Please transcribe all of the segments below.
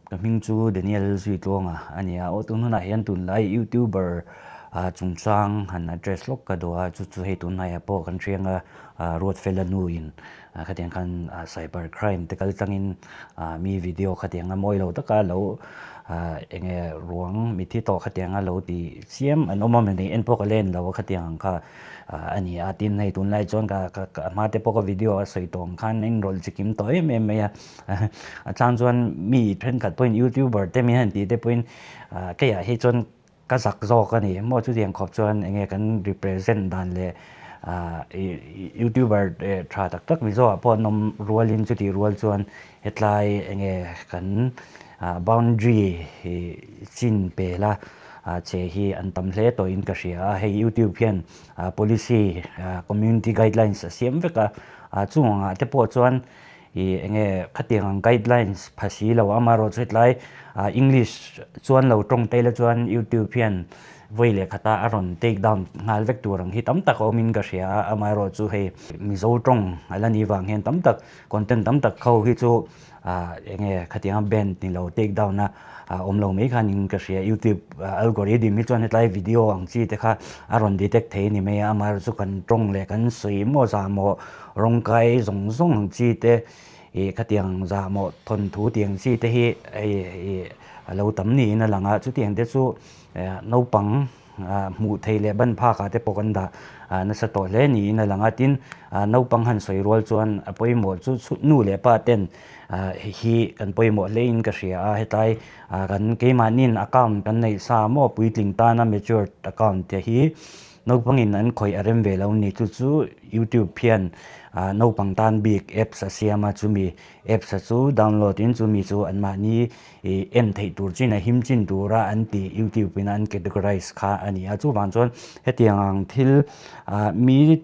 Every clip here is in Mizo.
Ka hming chu Daniel Zuitluanga a ni a, aw tun hunah hian tunlai youtuber chungchang han address lawk ka duh a, chu chu hei tunhnaiah pawh kan hriang a, Ruatfela nuin khatiang khan cyber crime te kal tlangin mi video khatianga mawi lo taka lo eng nge ruang mitthi tawh khatianga lo ti chiam an awm a, mei en pawh ka len lo a khatiang ang kha a ni a, tin hei tunlai chuan ka ka hma te pawh ka video a sawi tawh ang khan a inrawlh chikim tawh em em mai a. A chang chuan mi thenkhat pawhin youtuber te min han tih te pawhin keiah hi chuan ka zak zawk a ni maw chutiang khawp chuan eng nge kan represent dan leh youtuber tha tak tak Mizo ah pawh an awm rualin chutih rual chuan hetlai eng nge kan boundary chin pel a che hi an tam hle tawhin ka hria a, hei youtube hian policy community guidelines a siam vek a chungah te pawh chuan Ih eng nge khatiang ang guidelines pha si lo amaherawh chu hetlai ah English chuan lo tawng te la chuan YouTube hian vawi leh khata a rawn take down nghal vek tur ang hi tam tak a awmin ka hria a, amaherawh chu hei Mizo tawng a la nih vang hian tam tak content tam tak ho hi chu ah eng nge khatiang a banned ni lo take down a awm lo mai khanin ka hria YouTube algorithm hi chuan hetlai video ang chi te kha a rawn detect thei a ni mai a, amaherawh chu kan tawng leh kan sawi maw zahmawh Rawng kai zawng zawng ang chi te ih khatiang zahmawh thawnthu tih ang chi te hi hei ih a lo tam niin a lang a, chutiang te chu naupang hmuh theih leh ban phak ah te pawh kan dah nasa tawh hle niin a lang a, tin naupang han sawi rual chuan a pawimawh chu nu leh pa ten hei hi kan pawimawh hle in ka hria a, hetlai kan keimahniin account kan neih sa maw puitling tana matured account te hi Naupangin an khawih a rem ve lo ni chu chu YouTube hian naupang tan bik apps a siam a, chumi apps a chu download in chumi chu anmahni en theih tur chin a him chin tura an tih YouTube in an categorize kha a ni a. Chuvang chuan hetiang ang thil mi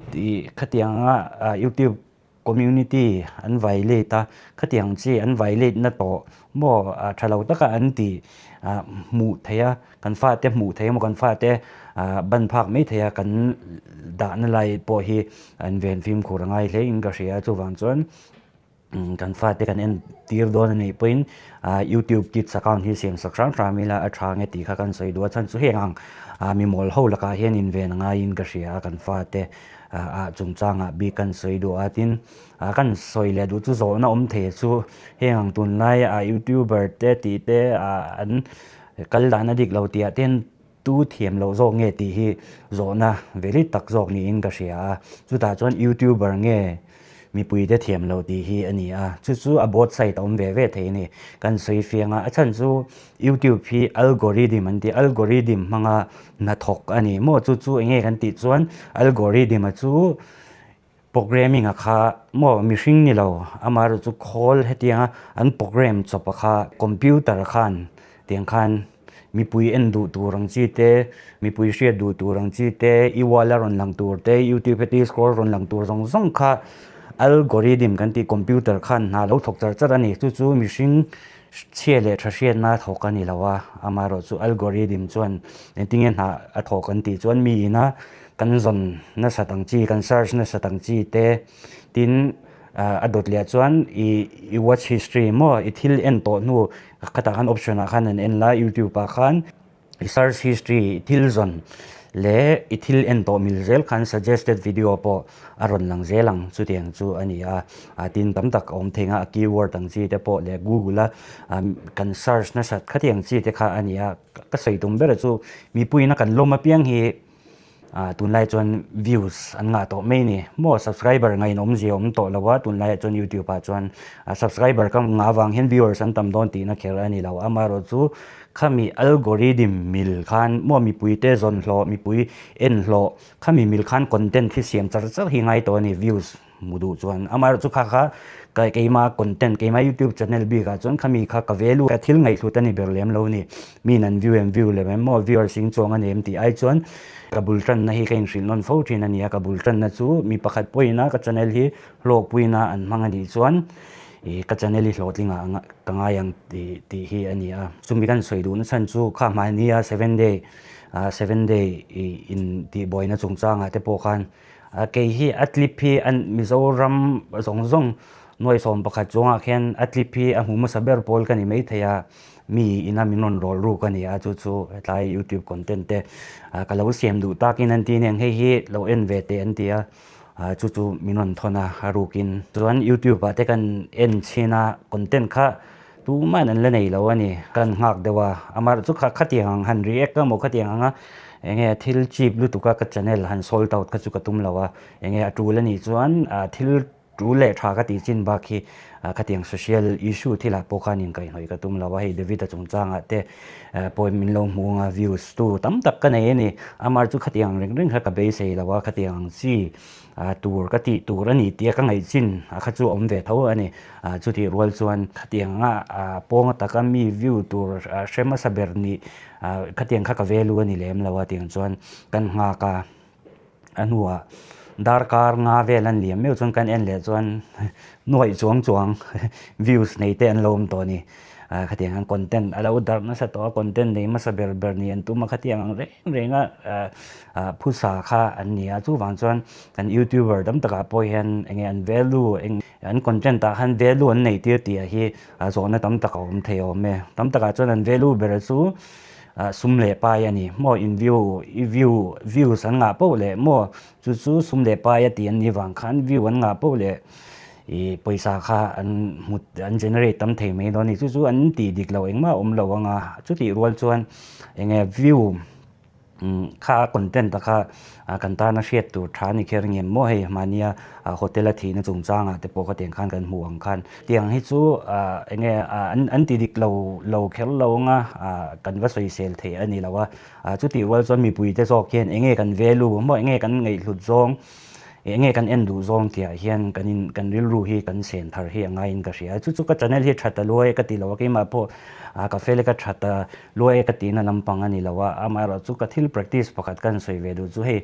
khatianga YouTube Community an violate a, khatiang chi an violate na tawh maw tha lo taka an tih hmuh theih a, kan fate hmuh theih emaw kan fate ban phak mai theih a kan dahna lai pawh hi an ven fimkhur a ngai hle in ka hria a, chuvang chuan kan fate kan entir dawn a nih pawhin YouTube kids account hi siam sak hram hram ila a tha nge tih kha kan sawi duh a, chhan chu heng ang mimawl ho lakah hian inven a ngaiin ka hria a kan fate. ah chungchangah bik kan sawi duh a tin ah kan sawi leh duh chu zawhna awm thei chu heng ang tunlai ah youtuber te tih te ah an kal dan a dik lo tih ah te hian tu thiam loh zawk nge tih hi zawhna veli tak zawk niin ka hria a chutah chuan youtuber nge mipui te thiam loh tih hi a ni a chu chu a both side a awm ve ve thei a ni kan sawi fiang a a chhan chu youtube hi algorithm an ti algorithm hmanga hnathawk a ni maw chu chu eng nge kan tih chuan algorithm a chu programming a kha maw mihring ni lo amaherawh chu khawl hetianga an program chawp a kha computer khan tiang khan mipui en duh tur ang chi te, mipui hriat duh tur ang chi te, i wall a rawn lang tur te, youtube heti scroll rawn lang tur zawng zawng kha algorithm kan tih computer khan hna lo thawk char char a ni. Chu chu mihring chhia leh tha hriatna thawk a ni lo a, amaherawh chu algorithm chuan engtinge hna a thawk an tih chuan mi ina kan zawn nasat ang chi, kan search nasat ang chi te tin a dawt leh chuan i i watch history maw i thil en tawh hnu Khatah khan option ah khan an en la youtube ah khan i search history i thil zawn leh i thil en tawh mil zel khan suggested video pawh a rawn lang zel ang chutiang chu a ni a ah tin tam tak a awm thei ang a keyword ang chi te pawh leh google a kan search nasat khatiang chi te kha a ni a ka sawi tum ber chu mipuiin a kan lawm apiang hi. Ah tunlai chuan views an ngah tawh mai ni maw subscriber ngain awmzia awm tawh lo a tunlaiah chuan youtube ah chuan subscriber ka ngah avang hian viewers an tam dawn tihna kher a ni lo amaherawh chu khami algorithm mil khan maw mipui te zawn hlawh mipui en hlawh khami mil khan content hi siam char char hi ngai tawh a ni views Hmu duh chuan amaherawh chu kha kha keima content keima youtube channel bik ah chuan khami kha ka value ka thil ngaihhlut a ni ber lem lo a ni. Mi in an view em view lem em maw viewers in chuang a ni em tih ai chuan ka bul tanna hi ka inhrilh nawn fo thin a ni a, ka bul tanna chu mi pakhat pawhin a ka channel hi hlawkpuina an hmang a nih chuan ih ka channel hi hlawhtling ah ka ngai ang tih tih hi a ni a. Chumi kan sawi duhna chhan chu kha hmahnia seven day ah seven day ih in tihbuaina chungchangah te pawh khan A kei hi a clip hi an Mizoram zawng zawng Nuai 11 chuangah khian a clip hi a hmu hmasa ber pawl ka ni maithei a, mi ina min rawn rawl ruk a ni a, chu chu hetlai youtube content te ka lo siam duh takin an ti aniang hei hi lo en ve teh an ti a, chu chu min rawn thawn a, a rukin. Chuan youtube ah te kan en chhin a, content kha tumahin an la nei lo a ni, kan nghak deuh a, amaherawhchu kha khatiang ang han react emaw khatiang anga eng nge thil cheap lutuk a ka channel han sold out kha chu ka tum lo a, eng nge a tul a nih chuan thil Tul leh tha ka tih chin bak hi khatiang social issue thilah pawh khan inkaihhnawih ka tum lo a, hei David-a chungchangah te pawh min lo hmu anga views tu tam tak ka nei a ni. Amah chu khatiang reng reng kha ka beisei lo a, khatiang ang chi tur ka tih tur a ni tia ka ngaih chin kha chu a awm ve tho a ni. Chutih rual chuan khatiang anga pawnga taka mi view tur hre hmasa ber nih khatiang kha ka value a ni lem lo a, tiang chuan kan nghak a. A hnuah darkar nga vel an liam meuh chuan kan en leh chuan nuaih chuang chuang views nei te an lo awm tawh a ni. Khatiang hian content a lo darh nasa tawh a, content nei hmasa ber ber ni an tum a, khatiang ang reng reng a phusa kha an ni a. Chuvang chuan kan youtuber tam takah pawh hian eng nge an value eng an content ah khan value an nei tir tih ah hi zawhna tam tak a awm thei awm e. Tam takah chuan an value ber chu Sum leh pai a ni maw in view i view views an ngah poh leh maw chu chu sum leh pai a tih an nih vang khan view an ngah poh leh ih pawisa kha an hmu an generate tam thei mai dawn a ni chu chu an tih dik loh engmah a awm lo ang a chutih rual chuan eng nge view kha content a kha kan tana hriat tur tha a ni kher ngem maw hei mahnia hotel a thihna chungchangah te pawh khatiang khan kan hmuh ang khan tiang hi chu eng nge an ti dik lo lo kher lo anga kan va sawisel theih a ni lo a chutih rual chuan mipui te zawk hian eng nge kan value maw eng nge kan ngaihhlut zawng eng nge kan en duh zawng tih ah hian kan in kan rilru hi kan sen thar hi a ngaiin ka hria chu chu ka channel hi tha ta luai ka ti lo a keimah pawh ka fel e ka tha ta luai e ka tihna lampang a ni lo a amaherawhchu ka thil practice pakhat ka han sawi ve duh chu hei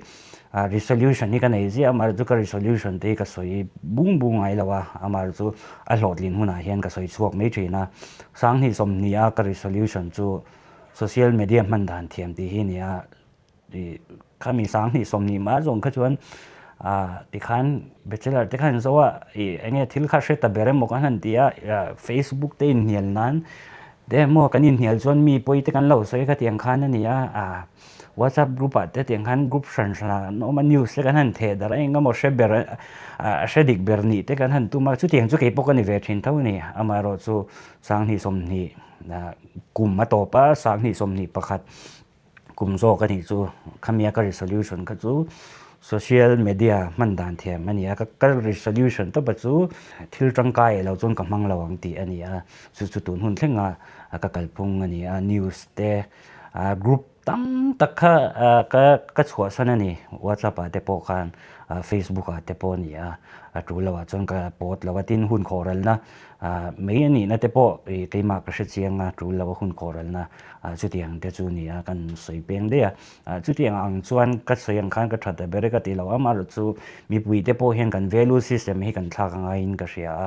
Resolution hi ka nei ziah a, amaherawhchu ka resolution te hi ka sawi bung bung ngai lo a, amaherawhchu a hlawhtlin hunah hian ka sawi chhuak mai thin a. Sanghnih 20 a ka resolution chu social media hman dan thiam tih hi a ni a, ih khami sanghnih 20 mah zawng kha chuan tikhan bachelor te khan zo a, ih eng nge thil kha hre ta ber emaw kan han ti a, facebook te inhnial nan te emaw kan inhnial chuan mi pawi te kan lo sawi khatiang khan a ni a. WhatsApp group ah te tiang khan group hran hran ah an awm a, news te kan han theh darh a, eng emaw hre ber a hre dik ber nih te kan han tum a, chutiang chu keipawh ka ni ve thin tho a ni. Amaherawhchu 20 20 kum a tawp a, 20 21 kum zawk a nih chu khami a ka resolution kha chu social media hman dan thiam a ni a, ka resolution tawp a chu thil tangkai lo chuan ka hmang lo ang tih a ni a, chu chu tun hun thleng a ka kalphung a ni a, news te. Group tam tak kha ka ka chhuahsan a ni WhatsApp ah te pawh khan Facebook ah te pawh a ni a, a tul loh ah chuan ka pawt lo a tin hun khawhralna mai a nihna te pawh ih keimah ka hre chiang a tul lo a hun khawhralna chutiang te chu a ni a kan sawi peng daih a, chutiang ang chuan ka sawi ang khan ka that ta ber e ka ti lo a amaherawhchu mipui te pawh hian kan value system hi kan thlak a ngaiin ka hria a,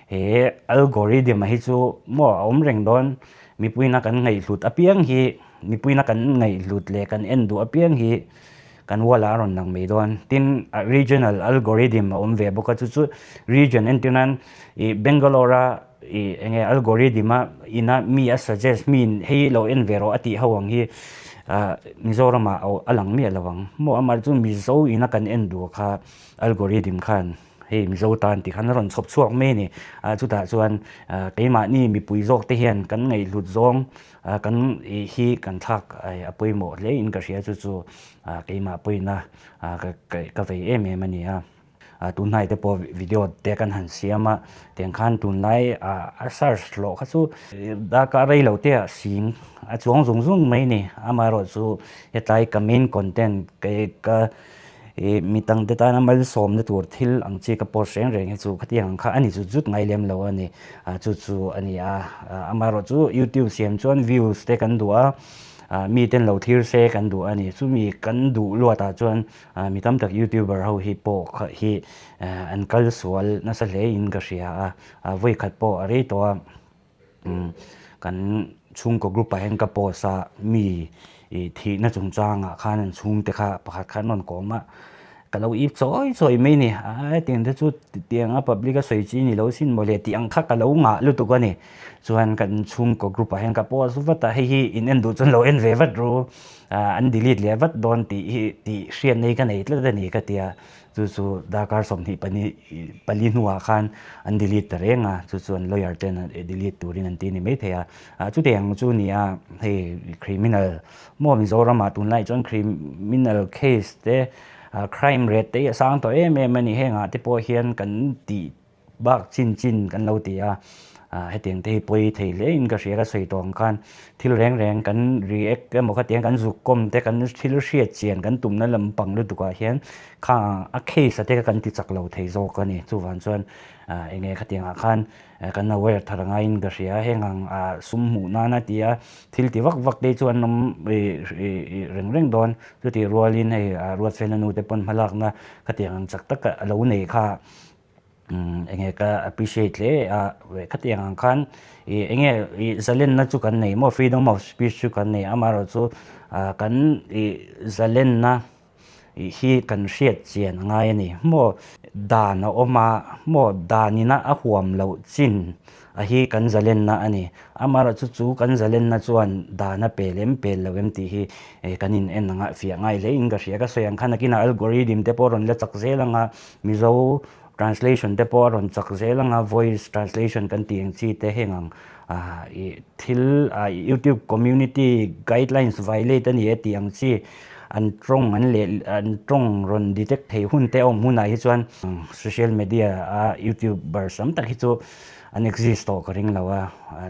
he algorithm hi chu maw a awm reng dawn. Mipuina kan ngaihhlut apiang hi, mipuina kan ngaihhlut leh kan en duh apiang hi kan wall ah a rawn lang mai dawn. Tin, regional algorithm a awm ve bawk a, chu chu region entir nan ih Bangalore a ih eng nge algorithm a ina mi a suggest mi in hei lo en ve rawh a tih ho ang hi ah Mizoram ah a lang miah lo ang. Maw amah chu Mizo ina kan en duh kha algorithm khan. Hei Mizo tan tih khan a rawn chhawp chhuak mai a ni. Chutah chuan keimahni mipui zawk te hian kan ngaihhlut zawng kan hi kan thlak a pawimawh hle in ka hria chu chu keimah pawina ka vei em em a ni a. Tunhnai te pawh video te kan han siam a, tiang khan tunlai a search hlawh kha chu darkar rei lo te ah sing a chuang zung zung mai a ni. Amaherawhchu hetlai ka main content ka Ih mi tangte tana malsawmna tur thil ang chi ka post reng reng hi chu khatiang ang kha a ni zut zut ngai lem lo a ni. Ah chu chu a ni a, amaherawh chu youtube siam chuan views te kan duh a, ah mi ten lo thlir se kan duh a ni. Chumi kan duh luatah chuan ah mi tam tak youtuber ho hi pawh kha hi an kal sual nasa hle in ka hria a, ah vawikhat pawh a rei tawh a. Kan chhungkaw group ah hian ka post a mi ih thihna chungchangah khan an chhungte kha pakhat kha an rawn kawm a. Ka lo ip chawi chawi mai ni. A hetiang te chu tiang a public a sawi chi ni lo sin mawle tih ang kha ka lo ngah lutuk a ni. Chuan kan chhungkaw group ah hian ka post vat a, hei hi in en duh chuan lo en ve vat ru, an delete leh vat dawn tih hi tih hriatna hi ka nei tlat a ni ka ti a. Chu chu darkar 24 pali hnuah khan an delete ta reng a, chu chuan lawyer ten delete turin an ti a ni maithei a. Chutiang chu ni a, hei criminal maw Mizoramah tunlai chuan criminal case te crime rate te hi a sang tawh em em a ni. Hengah te pawh hian kan tih bak chin chin kan lo ti a, hetiang te hi pawi thei hle in ka hria ka sawi tawh ang khan thil reng reng kan react emaw khatiang kan zuk kawm te kan thil hriat chian kan tumna lampang lutuk ah hian kha a case a te kha kan ti chak lo thei zawk a ni. Chuvang chuan eng nge khatiang ah khan kan aware thar a ngaiin ka hria heng ang sum hmuh nana tia thil ti vak vak te chu an awm reng reng dawn chutih rualin hei Ruatfela nu te pawn hmalakna khatiang ang chak tak a lo nei kha. Enge ka appreciate hle a, khatiang ang khan ih enge ih zalenna chu kan nei maw freedom of speech chu kan nei amaherawhchu ah kan ih zalenna ih hi kan hriat chian a ngai a ni maw dan a awm a maw dan ina a huam loh chin a hi kan zalenna a ni amaherawhchu chu kan zalenna chuan dan a pel em pel lo em tih hi kan in en ang a fiah ngai hle in ka hria ka sawi ang khan nakinah algorithm te pawh a rawn la chak zel ang a. Mizo translation te pawh a rawn chak zel ang a, voice translation kan tih ang chi te heng ang ih thil youtube community guidelines violate a ni e tih ang chi an tawng an leh an tawng rawn detect thei hun te a awm hunah hi chuan social media a youtubers tam tak hi chu an exist tawh ka ring lo a,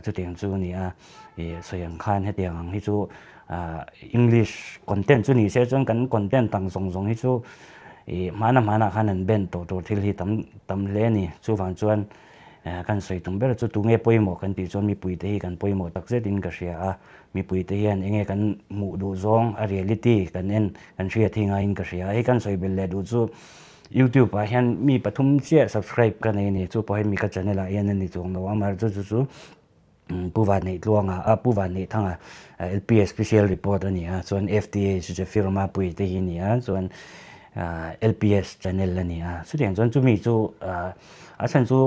chutiang chu a ni a ih sawi ang khan hetiang ang hi chu English content chu ni se chuan kan content ang zawng zawng hi chu Ih hmana hmanah khan an band tawh tur thil hi tam tam hle a ni. Chuvang chuan kan sawi tum ber chu tunge pawimawh kan tih chuan mipuite hi kan pawimawh tak zetin ka hria a. Mipuite hian enge kan hmuh duh zawng a reality kan en kan hriat hi ngaiin ka hria a. Hei kan sawi belh leh duh chu YouTube ah hian mi pathum chiah subscribe ka nei a ni. Chu pawh hemi ka channel ah hian a ni chuang lo a, amaherawhchu chu chu Pu Vanneih-Tluanga a Pu Vanneih-Thanga LPS special report a ni a, chuan FTA chu chu firma pui te hi a ni a, chuan LPS channel a ni a. Chutiang chuan chumi chu a chhan chu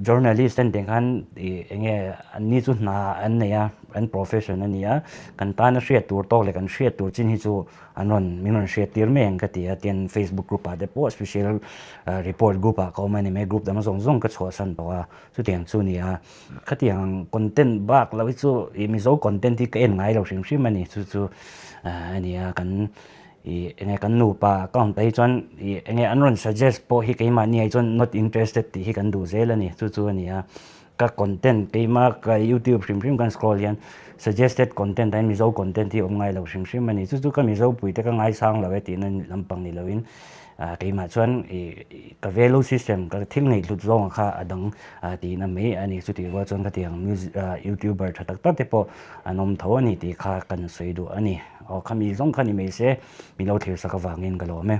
journalist an tih khan ih eng nge an ni chu hna an nei a, an profession a ni a, kan tana hriat tur tawk leh kan hriat tur chin hi chu an rawn min rawn hriat tir mai ang ka ti a, tin Facebook group ah te pawh special report group ah ka awm a ni mai, group dang zawng zawng ka chhuahsan tawh a. Chutiang chu nia, khatiang content bak lo hi chu ih Mizo content hi ka en ngai lo hrim hrim a ni. Chu chu a nia kan ih enge kan nupa account ah hi chuan ih enge an rawn suggest pawh hi keimahni ah hi chuan not interested tih hi kan duh zel a ni. Chu chu a nia, ka content keima ka youtube hrim hrim kan scroll hian suggested content ah hian Mizo content hi a awm ngai lo hrim hrim a ni. Chu chu ka Mizo puite ka ngaisang lo e tihna lampang ni loin. Keimah chuan ka value system ka thil ngaihhlut zawnga kha a dang tihna mai a ni. Chutih rual chuan khatiang youtuber tha tak tak te pawh an awm tho a ni tih kha kan sawi duh a ni. Aw khami zawng kha ni mai se, mi lo thlir sak avangin ka lawm e.